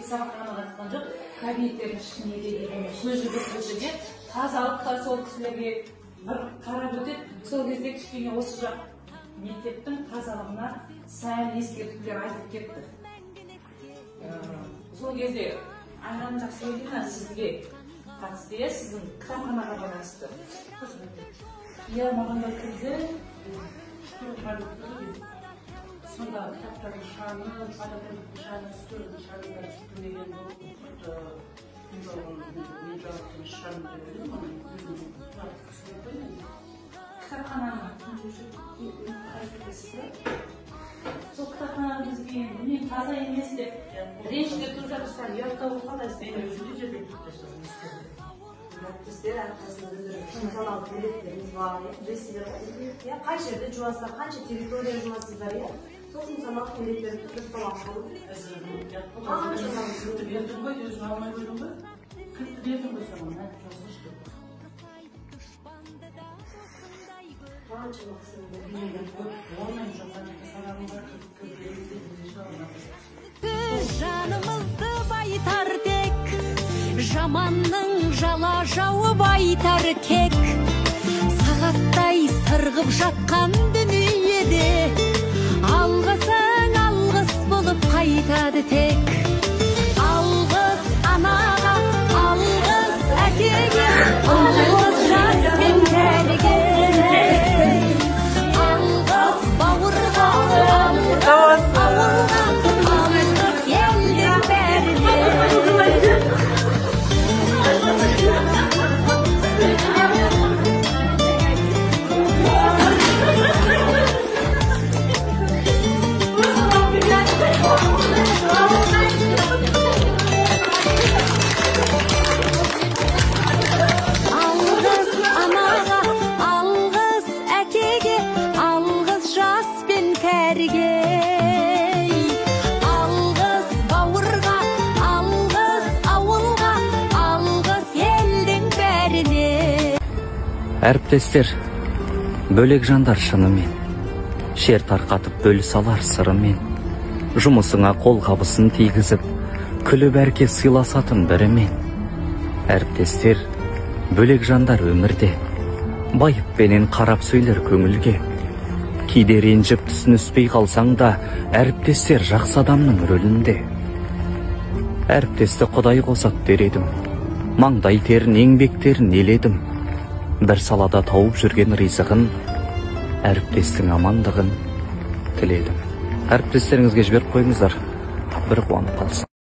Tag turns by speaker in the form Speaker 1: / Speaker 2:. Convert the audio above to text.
Speaker 1: сабаққа ғана қатысқан жоқ, кабинеттердің ішіне де көз жүгіртіп өтеді. Тазалық та сол кісілерге бір қарап өтеді. Сол кезде кішкене осы жақ мектептің тазалығына сәл ескертулер айтып кетті. Сол кезде Айнаным Жақсыбергеновна сізге қатысты, иә, сіздің кітапханаға байланысты.
Speaker 2: Иә, маған да кірді. Сонда кітаптардың шаңы, подоконниктің шаңы, үстелдің шаңы бәрі сүртілмеген болып, мен жауапты емес шығармын деп едім, оны өзім түсініп қойдым.
Speaker 1: Кітапхананы сол кітапхананы бізге мен таза емес деп ренжіп тұрып жатырсыздар, ұяттау болып қалды.
Speaker 2: Мен өзім де жергілікті жасадым.
Speaker 3: Әріптестер, әрқайсысының өздерінің функционалдық міндеттеріңіз бар, иә, білесіздер ғой. Иә, қай жерде жуасыздар, қанша территория жуасыздар, иә? Сол функционалдық міндеттерді дұрыстап атқару керек.
Speaker 2: Кілтті бердім ғой, өзің алмай қойдың ғой. Кілтті бердім ғой саған, ә, жазғыш деп.
Speaker 3: Қаншама кісінің
Speaker 2: Онлайн жоқ, ана жерде сабағым бар, кілтті бердім деп,
Speaker 4: жанымызды байытар тек, жаманның жала жауып айтар кек. Сағаттай сырғып жатқан дүниеде алғысың алғыс болып қайтады тек. Алғыс анаға, алғыс әкеге, алғыс жас пен кәріге, алғыс бауырға, алғыс ауылға, алғыс елдің бәріне. Алғыс анаға, алғыс әкеге, алғыс жас пен кәріге, алғыс бауырға, алғыс ауылға, алғыс елдің бәріне.
Speaker 5: Әріптестер, бөлек жандар шынымен, шер тарқатып бөлісе алар сырымен, жұмысыңа қолғабысын тигізіп, күліп әркез сыйласатын бірімен. Әріптестер, бөлек жандар өмірде, байыппенен қарап сөйлер көңілге. Кейде ренжіп түсініспей қалсаң да, әріптестер жақсы адамның рөлінде. Әріптесті Құдай қосады дер едім, маңдай терін, еңбектерін еледім. Бір салада тауып жүрген ризығын, әріптестің амандығын тіледім. Әріптестеріңізге жіберіп қойыңыздар, бір қуанып қалсын.